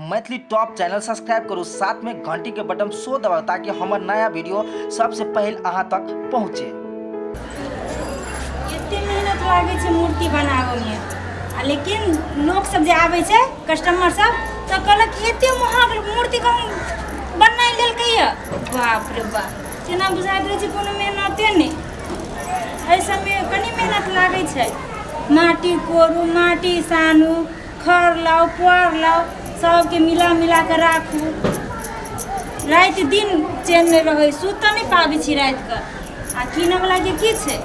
Maithili top channel subscribe करू, साथ में घंटी के बटन सो दबाउ ताकि हमर नया वीडियो सबसे पहले अहाँ तक पहुँचे। एते मेहनत लागै छै मूर्ति बनाबऽमे आ लेकिन लोक सब जे आबै छै कस्टमर सब तऽ कहलक एते महग मूर्ति कहूँ बनाइ लेलकै यऽ। बाप रे बाप, जेना बुझाइत रहै छै कोनो मेहनते नहि। एहि सबमे कनि मेहनत लागै छै। माटि कोरू, माटि सानू, खर लाउ, पुआर लाउ, सबके मिला मिला कऽ राखू। राति दिन चैन नहि रहै, सुत तऽ नहि पाबै छी रातिके। आ कीनऽवलाके की छै?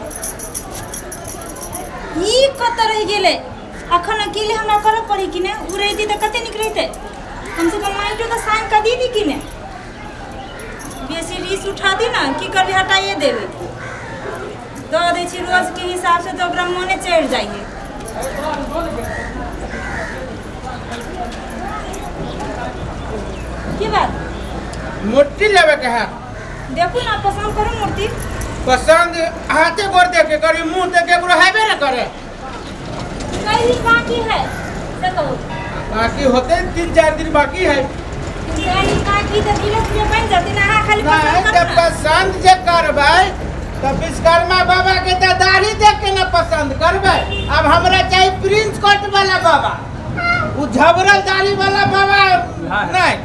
ई कतऽ रहि गेलै? अखन अकेले हमरा करऽ पड़ै कि नहि? ओ रहितै तऽ कते नीक रहितै। कमसँ कम माटियो तऽ सानि कऽ दीदी कि नहि? बेसी रिस उठा दी ने, की करबै, हटाइए देबै। दऽ दै छी रोजके हिसाबसँ तऽ ओकरा मोने चढ़ि जाइए। की बात? मूर्ति लेवे के है। देखू ना, पसंद करू मूर्ति। पसंद हाथे गोर देख के करी, मुंह देख के केकरो हेबे न करे। कई दिन बाकी है से कहू? बाकी होते 3-4 दिन बाकी है। 3-4 दिन बाकी तऽ धीरे धीरे बनि जतै ने, अहाँ खाली पसंद नहीं करू तऽ ना। पसंद जे करबै तऽ विश्वकर्मा बाबा के तऽ दाढ़ी देख के ना पसंद करबै। अब हमरा चाही प्रिंस कट वाला बाबा, उ झबरल दाढ़ी वाला बाबा नहीं।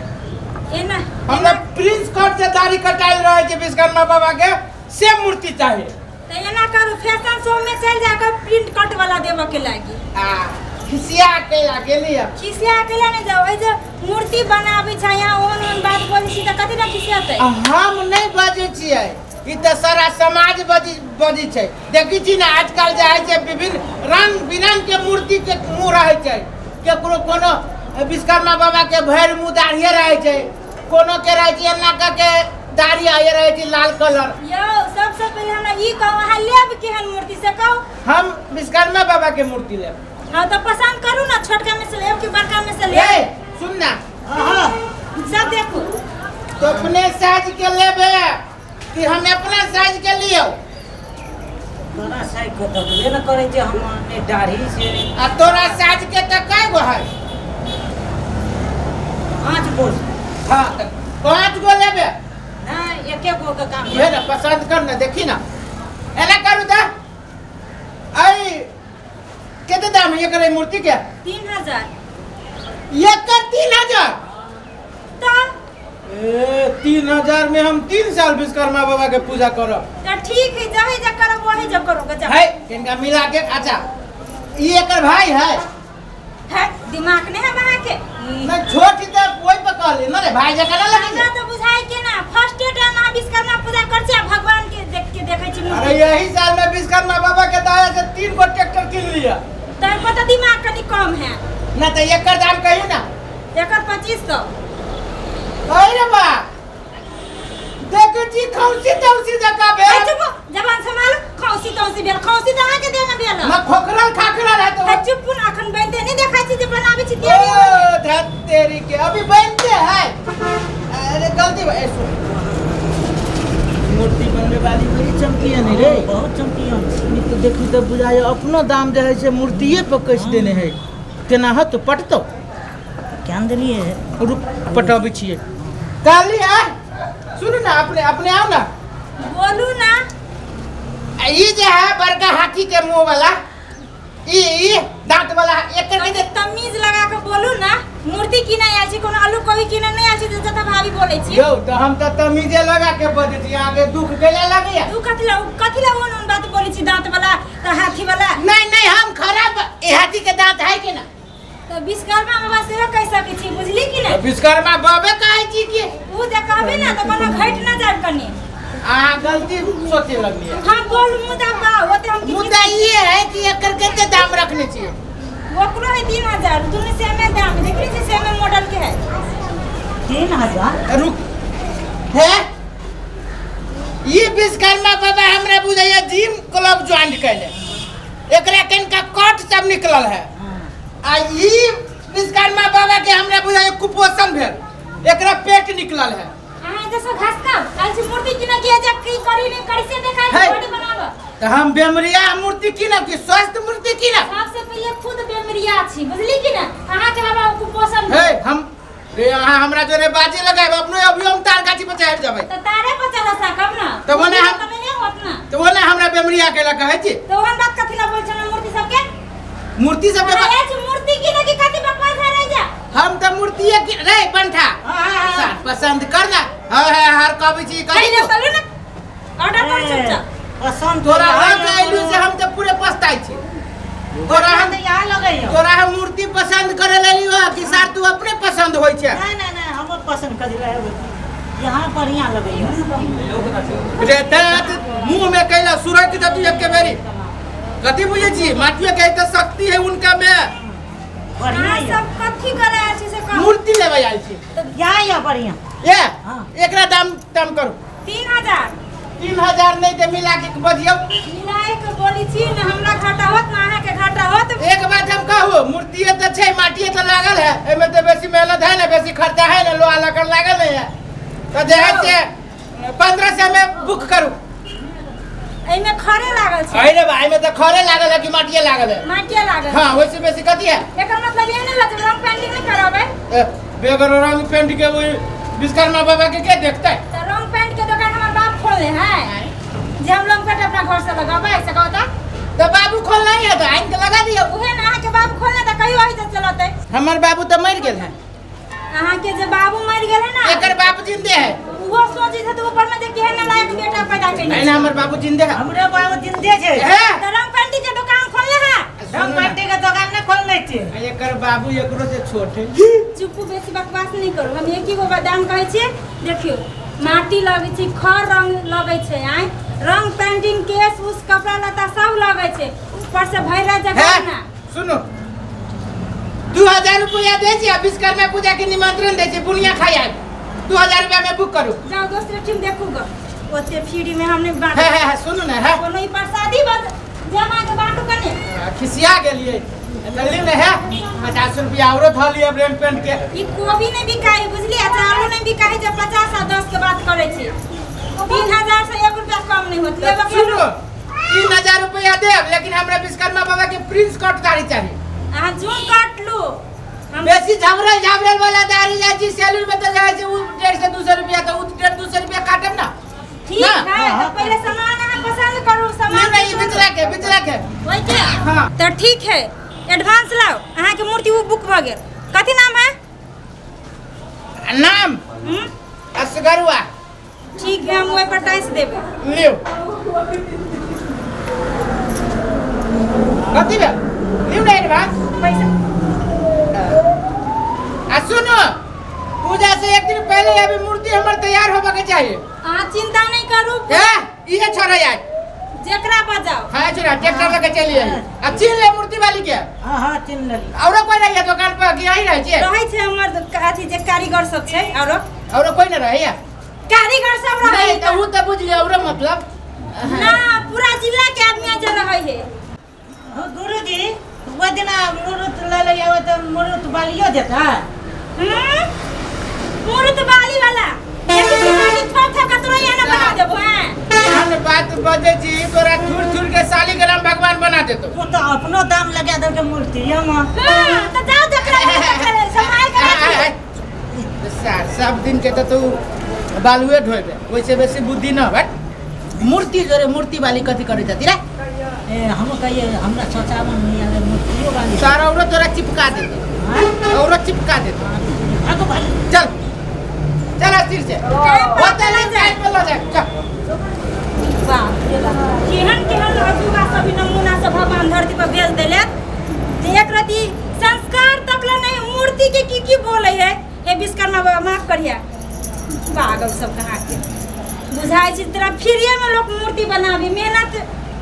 एना हमरा प्रिंस कट जे दाढ़ी कटाइल रहे छै विश्वकर्मा बाबा के, से मूर्ति चाहिए। तऽ एना करू, फैशन शो में चलि जाकर प्रिंट कट वाला देबऽ के लागी। आ खिसिया के ला गेली अब। खिसिया के ला नहीं जाओ, ए जे मूर्ति बनाबै छै यहाँ ओहन ओहन बात बोलै छी तऽ कथी ना खिसियातै? आ हम नहीं बजै छियै, ई तऽ सारा समाज बजी बजी छै। देखै छी ने आजकल जे होइ छै विभिन्न रंग बिरंग के मूर्ति के मुँह रहै छै। केकरो कोनो विश्वकर्मा बाबा के भरि मुँह दाढ़िए रहै छै, कोनो के रहै छै एना कऽ के दाढ़ी आए रहै छै लाल कलर। यौ, सबसे पहिले हमरा ई कहू, अहाँ लेब केहन मूर्ति से कहू? हम विश्वकर्मा बाबा के मूर्ति लेब। हाँ तऽ पसंद करू ना, छोटका में से लेब कि बड़का में से ए लेब? सुन ना। हाँ, सब देखू। तो अपने साइज के लेबे कि हम अपना साइज के लियौ? तोरा साइज के देखबे न करै छै हम, ने दाढ़ी छै। आ तोरा साइज के तऽ कय गो है? 5 गो। हाँ तऽ 5 गो लेबे? नहीं, एके गो के काम। ये ना पसंद कर ना, देखी ना एना करू तऽ। आई कते दाम है एकर मूर्ति के? 3000। एकर 3000? तऽ ए 3000 में हम 3 साल विश्वकर्मा बाबा के पूजा करब। तऽ ठीक है, जहे जे करब वही जे करू जा। है इनका मिला के। अच्छा ई एकर भाई है? है दिमाग नहीं है अहाँ के? नहीं छोट ही तऽ ओहि पर कहली ना रे, भाई जकाँ ना लगे। हमरा तऽ बुझाइ के ना फर्स्ट टाइम अहाँ विश्वकर्मा पूजा कर छी आ भगवान के देख के देखै छी मूर्ति। अरे यही साल में विश्वकर्मा बाबा के दया से 3 गो ट्रैक्टर किन लिया। तब पर तऽ दिमाग कनि कम है। ना तऽ एकर दाम कहियो ना। एकर 2500। अरे बा देखै छी खौसी तौसी जकाँ भेल। अरे चुप, जबान सम्हाल। खौसी तौसी भेल, खौसी तऽ अहाँके देह में भेल। ना खोखरल खाखरल है तो। अरे चुप ना, अखन बनते नहीं देखै छी जे बनाबै छी ओ तेरी होले। धत तेरी के अभी बनते है। अरे गलती ए सुन, मूर्ति बनबे वाली बड़ी चमकियन है रे। बहुत चमकियन। ई तऽ देखी तऽ बुझाइ अपनो दाम जे है से मूर्तिए पर कसि देने है। केना हत पटतौ? केहन देलियै? रुक पटबै छियै। कहली आ सुन ना, अपने अपने आओ ना। बोलू ना। आ ई जे है बड़का हाथी के मुंह वाला, ई दांत वाला, एकर कनि तमीज लगा के बोलू ना। मूर्ति किनै आयल छी, कोनो आलू कोबी किनै नहि आयल छी जे जतऽ भाभी बोलै छी। यौ तऽ हम तऽ तमीजे लगा के बजै छी, अहाँके दुख कैला लगैया? तू कथी ला, कथी ला ओहन ओहन बात बोलै छी? दांत वाला तऽ हाथी वाला। नहीं नहीं, हम खराब ई हाथी के दांत है कि ना? तऽ विश्वकर्मा बाबा सेहो कहि सकै छी, बुझली कि नहि? विश्वकर्मा बाबे कहै छी कि ओ जे कहबै ना तऽ कोनो घटि ना जायब कनि। अहाँ गलती सोचे लगलियै। हम बोल मुदा बा ओते हम किछु। मुद्दा ई है कि एकर कते दाम रखने छियै? ओकरो है 3000, दुनू सेमे दाम है। देखली छी सेमे मॉडल के है। 3000? रुक है ई विश्वकर्मा बाबा हमरा बुझाइया जिम क्लब ज्वाइन कैले, एकरा कनिका कट सब निकलल है। आ ई विश्वकर्मा बाबा के हमरा बुझाइया कुपोषण भेल, एकरा पेट निकलल है। अहाँ जैसे घास काम काल से मूर्ति किना किया जा की करी नहीं करी से देखाई है। बॉडी बनावा। तो हम बेमरिया मूर्ति कीनब कि स्वस्थ मूर्ति कीनब? सबसे पहले खुद बेमरिया छी, बुझली कि ना? अहाँ के हमरा कुपोषण हे हम रे अहाँ हमरा जोरे बाजे लगायब अपनो अभी हम तार गाछी पर चढ़ि जेबै। तऽ तारे पर चढ़ सकब ना। तऽ ओने हम तऽ नहिए होत ना। तऽ ओने हमरा बेमरिया केला कहै छी। तऽ ओहन बात कथी ला बोल छौ मूर्ति सबके? मूर्ति सबके अरे छी मूर्ति की की कथी बकवास है रे जा। हम तऽ मूर्तिये की रे बंठा। हाँ। पसंद कर ना। हाँ हाँ हर कहबै छी कहि कथी दे चलू ना। ऑर्डर कर चुपचाप। पसंद तोरा लग के अयलू से हम तऽ पूरे पछताइ छी। तोरा हम यहाँ लगैयो। तोरा हम मूर्ति पसंद करे लेली हो कि सार तू अपने पसंद होय छै? नहीं नहीं नहीं हम पसंद कर रहे यहाँ बढ़िया लगैयो। रे दांत मुंह में कैला सुरक दे तू एक बेरी। कथी बुझै छी? माटियो के तऽ शक्ति है उनका में। बढ़िया अहाँ सब कथी करे आयल छी से कहू। मूर्ति लेबै आयल छी। यहाँ या बढ़िया। ए हाँ। एकरा दाम दाम करू। 3000। 3000 नहीं ते मिला के बजियौ। मिलाए के बोली छी न हमरा घाटा होत ना अहाँ के घाटा होत। एक बात हम कहू, मूर्तिये तऽ छै माटिये तऽ लागल है, एहिमे तऽ बेसी मेहनत है ना, बेसी खर्चा है ना, लोहा लकड़ लागल नहीं है। तऽ जे है से 1500 में बुक करू। एहिमे खरे लागल छै। अरे बा एहिमे तऽ खरे लागल है कि माटिये लागल है? माटिये लागल। हाँ वैसे बेसी कथी है? एकर मतलब ये नहीं लगे रंग पेंटिंग नहीं कराबै। बेगर रंग पेंट के वही विश्वकर्मा बाबा के के देखते? तऽ रंग पेंट के दुकान हमर बाप खोलले है जे हम रंग पेंट अपना घर से लगाबै से कहू तऽ। तऽ बाबू खोल नहीं है तऽ आनि के लगा दियौ। उहे ना अहाँ के बाबू खोलले तऽ कहियो अहि से चलतै। हमर बाबू तऽ मरि गेल है। अहाँ के जे बाबू मरि गेल है ना, एकर बाप जिंदे है। उहो सोचै छै तऽ ऊपर में जे केहन लायक बेटा पैदा केने। नहीं ना हमर बाबू जिंदे है। हमरे बाबू जिंदे छै। हे तऽ रंग पेंटिंग के दुकान खोलले है। रंग पेंटिंग के दुकान नहीं खोलने छै। एकर बाबू एकरो से छोट है। चुप बेसी बकवास नहीं करू। हम एक ही गो दाम कहै छियै। देखियौ माटी लगै छै, खर रंग लगै छै, आँय रंग पेंटिंग केस उस कपड़ा लत्ता सब लगै छै, ऊपर से भरि राति जगह ना। सुनो 2000 रुपया दे छी आ विश्वकर्मा पूजा के निमंत्रण दे छी, बुनिया खाइ आब। 2000 रुपया में बुक करू। जाओ दोसरे टीम देखू ग, ओते फ्री में हमने बांट। है है सुनू ना है कोनो ई प्रसादी बस जमा के बांटू कने। खिसिया गेलियै जल्दी ने है 50 रुपया औरो धऽ लिअ ब्रेन पेंट के। ई कोबी नहीं बिकाइ बुझलियै, आलू नहीं बिकाइ जे 50 आ 10 के बात करै छी। 3000 से 1 रुपया कम नहीं होत। लेबऽ के सुनू 3000 रुपया देब लेकिन हमरा विश्वकर्मा बाबा के प्रिंस कट दाढ़ी चाही। अहाँ जून काट लू। हम बेसी झबरल झबरल वाला दाढ़ी जाइ छी सैलून में तऽ जाइ छै उ 150 से 200 रुपया तऽ उ 150-200 रुपया काटब ना। ठीक है तो पहले सामान अहाँ पसंद करू। सामान नहीं बिचला के बिचला के ओइ के। हाँ तऽ ठीक है एडवांस लाओ। अहाँ के मूर्ति वो बुक भऽ गेल। कथी नाम है? नाम असगरुआ। ठीक है हम ओहि पर टाइस देबै। लियो कथी भेल? लियो ना एडवांस पैसा। आ सुनो पूजा से एक दिन पहले अभी मूर्ति हमर तैयार होबे के चाहिए। अहाँ चिंता नहीं करू। ए इहे छोड़ा यार जेकरा बजाओ। हां छोड़ा ट्रैक्टर लके चली आई। आ चिन्ह ले मूर्ति वाली के। हां हां चिन्ह लेली। औरो कोई नहीं है दुकान पर कि यही रहै छै? रहै छै हमर अथी जे कारीगर सब छै। औरो औरो कोई नहीं रहै? कारीगर सब रहै। नहीं त उ त बुझ लियो औरो मतलब ना पूरा जिला के आदमी जे रहै है। हां गुरुजी वो दिना मुरुत ले ले आवे त मुरुत बालियो देता। मुरुत बाली वाला एक बाली थोक थोक के तोरा यहाँ ना बना देबो। हैं हम बात बजे छी तोरा थुर थुर के शालिग्राम भगवान बना देतो। तू तो अपनो दाम लगा दे के मूर्ति हम। हां त जाओ जकरा संभाल के रखियो। सर सब दिन के त तू बालुए ढोबे वैसे बेसी बुद्धि न बट मूर्ति जोरे मूर्ति वाली कथी करे जाती रे? ए हम कहिए हमरा सोचावन नहीं आवे मूर्तियो वाली। सारा औरो तोरा चिपका देते। औरो चिपका देते। आगो भाई चल चल अस्थिर से होते नहीं जाए पर लो जाए चल। बाप रे बाप केहन केहन अजूबा सभी नमूना सब भगवान धरती पर भेज देले। एक रति संस्कार तक ले नहीं मूर्ति के की की बोले है। हे विश्वकर्मा बाबा माफ करिया पागल सब कहाँ के बुझाइ छै तोरा फ्रीए में लोग मूर्ति बनाबी मेहनत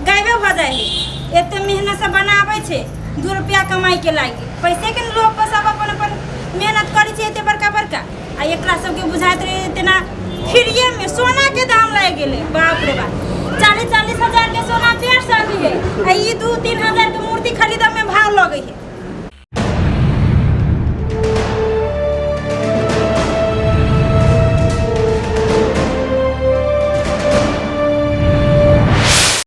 गायबे भऽ जाइ है। एते मेहनत से बनाबै छै 2 रुपया कमाई के लागी पैसे के लोग पर सब अपन अपन मेहनत करै छै एते बड़का बड़का। आ एकरा सबके बुझाइत रहे तेना फ्रीए में सोना के दाम लागि गेलै। बाप रे बाप 40-40 हजार के सोना पेड़ सब है आ ई 2-3 हजार के मूर्ति खरीदऽ में भाव लगै है।